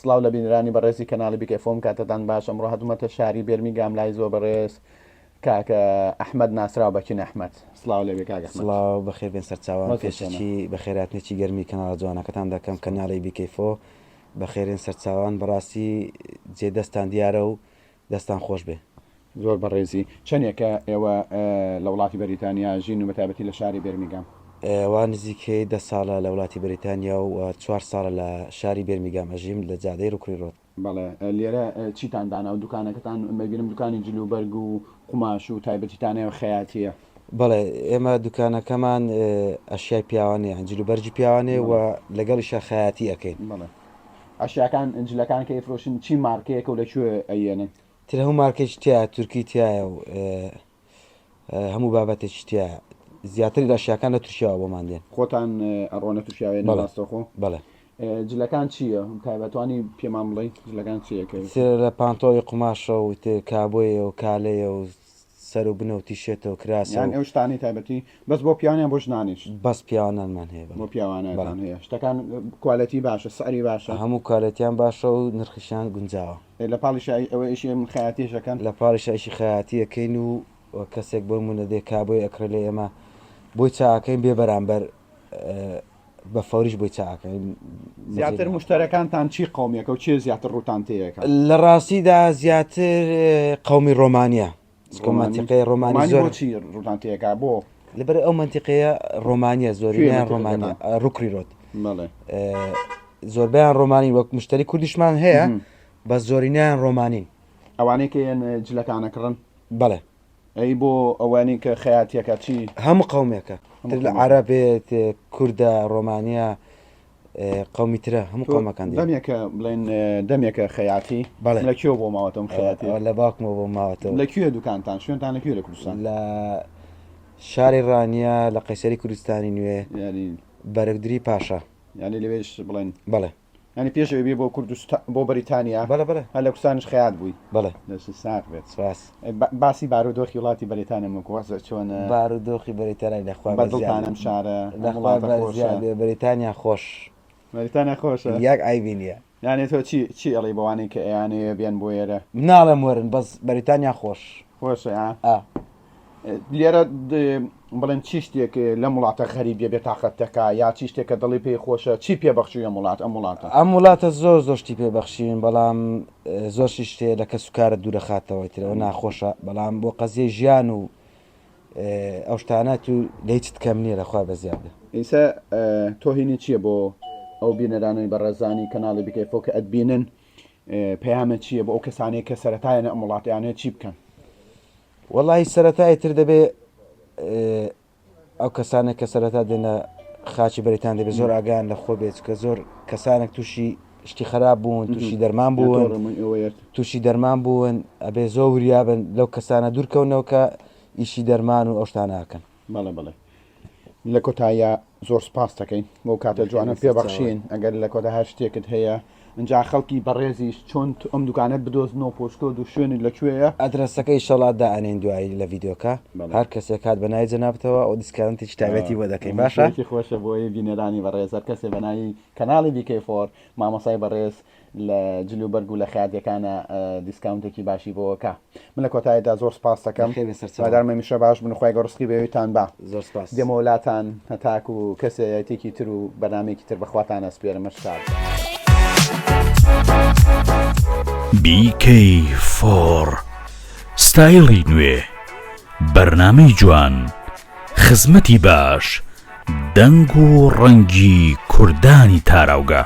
سڵاو لە بینەرانی بەڕێزی کەناڵی بیکەی فۆم کاتتان باش ئەمڕۆ هاتوومەتە شاری بێرمیگام لای زۆر بەڕێز کاکە ئەحمەد ناسراو بە کین ئەحمەد سڵاو لێبێ کاک ئەحمەد. سڵاو بەخێر بێن سەرچاوان وەزعت چۆنە؟ پێشەکی بەخێراتنێکی گەرمی کەناڵە جوانەکەتان دەکەم کەناڵی بیکەی فۆ بەخێرێن سەرچاوان بەڕاستی جێ دەستان دیارە و دەستان خۆش بێ. زۆر بەڕێزی. چەندێکە ئێوە لە وڵاتی بەریتانیا ژین و بەتایبەتی لە شاری بێرمیگام؟ وا نزیکەی دە ساڵە لە وڵاتی بەریتانیا و چوار ساڵە لە شاری بێرمیگام ئەژیم لە جادەی ڕوکری ڕۆد. بەڵێ لێرە چیتان داناوە دوکانەکەتان ئەبینم دوکانی جل و بەرگ و قوماش و تایبەتیتان هەیە و خەیاتیە. بەڵێ ئێمە دوکانەکەمان ئەشیای پیاوانەیە یان جل و بەرگی پیاوانەیە و لەگەڵیشا خەیاتی ئەکەین. بەڵێ ئەشیاکان جلەکان کە ئەیفرۆشن چی مارکەیەکە و لە کوێ ئەیێنن؟ تر هەموو مارکێکی تیایە تورکی تیایە و هەموو بابەتێکی تیایە زیاتر ئەشیاکان لە تورکیاوە بۆمان دێن. خۆتان ئەڕۆنە تورکیا وێنە بەڵێ ڕاستەوخۆ؟ بەڵێ. جلەکان چییە تایبەتوانی پێمان بڵێی جلەکان چییە کە تر لە پانتۆڵی قوماشە و تر کابۆیە و کالەیە و سەر و بنە و تیشێرتە و کراسە یان و. ئەو شتانەی تایبەتی بەس بۆ پیاوان یان بۆ ژنانیش؟ بەس پیاوانانمان هەیە بۆ بەڵێ. پیاوانەتان بەڵێ. هەیە شتەکان quality باشە سعری باشە؟ هەموو quality یان باشە و نرخیشیان گونجاوە. لە پاڵیشا ئەوە ئیشی خەیاتیش ئەکەن؟ لە پاڵیشا ئیشی خەیاتی ئەکەین و کەسێک بۆ نموونە دێ کابۆی ئەکڕێ لە ئێمە بۆی چاکەین بێ بەرامبەر بە فەوریش بۆی چاکەین. زیاتر مشتەرەکانتان چی قەومیەکە و چێ زیاتر ڕووتان تێیەکە؟ لە ڕاستیدا زیاتر قەومی ڕۆمانیە چونکە مەنتیقەی ڕۆمانی زۆر بۆچی ڕووتان تێیەکا بۆ؟ لەبەر ئەو مەنتیقەیە ڕۆمانیە زۆرینەیان ڕۆمانیە ڕوکری ڕۆد زۆربەیان ڕۆمانی وەک مشتری کوردیشمان هەیە بەس زۆرینەیان ڕۆمانین. ئەوانەی کە یەن جلەکان ئەکڕن؟ بەڵێ. ئەی بۆ ئەوانەی کە خەیاتیەکە چی؟ هەموو قەومێکە تر لە عەرەبێت کوردە ڕۆمانیە قەومی ترە هەموو قەومەکان دێن. دەمێکە بڵێن دەمێکە خەیاتی بەڵێ لە کوێ بۆ ماوەتەوە خەیاتی؟ لە باوکمەوە بۆ ماوەتەوە. لە کوێ دوکانتان شوێنتان لە کوێ لە کوردستان؟ لە شاری ڕانیە لە قەیسەری کوردستانی نوێ یانی بەرگدری پاشا. یانی لەوێش بڵێن؟ بەڵێ. یانی پێش ئەوەی بێ بۆ کوردستان بۆ بەریتانیا بەڵێ بەڵێ هەر لە کوردستانیش خەیات بووی؟ بەڵێ. دەست ساغ بێت. سپاس. باسی بارودۆخی وڵاتی بەریتانیا مەکە وەزع چۆنە؟ بارودۆخی بەریتانیا لە خوا بە دڵتان ئەم شارە لە ئەم خوا وڵاتە بەر خۆشە؟ زیاد بێ بەریتانیا خۆش. بەریتانیا خۆشە؟ یەک عەیبی نییە. یانی تۆ چی چی ئەڵێی بەوانەی کە ئەیانەوێ بێن بۆ ئێرە؟ ناڵێم وەرن بەس بەریتانیا خۆش. خۆشە ئا؟ ئا. لێرە بڵێن چی شتێک لەم وڵاتە غەریبیە بێتاقەت دەکا یا چی شتێک کە دڵی پێی خۆشە چی پێ بەخشووی ئەم وڵات ئەم وڵاتە؟ ئەم وڵاتە زۆر زۆر شتی پێ بەخشین بەڵام زۆر شتی شتێ لە کەس و کارت دوورەخاتەوە ئیتر ئەوە ناخۆشە بەڵام بۆ قەزیەی ژیان و ئەو شتانە تو لە هیچت کەم نییە لە خوا بەزیاد بێ. ئیسە تۆ هینی چییە بۆ ئەو بینەرانەی بەڕێزانی کەناڵی بیکەی فۆ کە ئەتبینن پەیامت چییە بۆ ئەو کەسانەی کە سەرەتایەنە ئەم وڵاتەیانە چی بکەن؟ وەڵاهی سەرەتا ئیتر دەبێ ئەو کەسانە کە سەرەتا دێنە خاچی بەریتان دەبێت زۆر ئاگیان لە خۆ بێت کە زۆر کەسانێک تووشی شتی خراپ بوون تووشی دەرمان بوون تووشی دەرمان بوون ئەبێ زۆر وریابن لەو کەسانە دوورکەونەوە کە ئیشی دەرمان و ئەو شتانەکەن. بەڵێ بەڵێ لە کۆتاییا زۆر سپاست دەکەین بەو کاتە جوانە پێ بەخشین ئەگەر لە کۆتا هەر شتێکت هەیە ئینجا خەڵکی بەڕێزیش چۆن ئەم دوکانەت بدۆزنەوە postcode و شوێنت لە کوێیە؟ ئەدرەسەکە ئیشەڵا دائەنێین دوایی لە ڤیدیۆکە هەر کەسێک هات بە ناوی جەنابتەوە ئەو discount ێکی تایبەتی بۆ دەکەین باشە؟ شتێکی خۆشە بۆی بینەرانی بەڕێز هەر کەسێ بە ناوی کەناڵی بیکەی فۆر مامۆسای بەڕێز لە جل و بەرگ و لە خەیاتیەکانە discount ێکی باشی بۆ ئەکا من لە کۆتاییدا زۆر سپاست دەکەم بەخێر بێن سەرچاوە. هیوادارم هەمیشە باش بن و خوای گەورە ڕزقی بەویتان با زۆر سپاس. دێمەوە لاتان هەتاکو کەسێتێکی تر و بەرنامەیەکی تر بەخواتان ئەسپێرم هەر شاد بن. BK4 ستایڵی نوێ بەرنامەی جوان خزمەتی باش دەنگ و ڕەنگی کوردانی تاراوگە.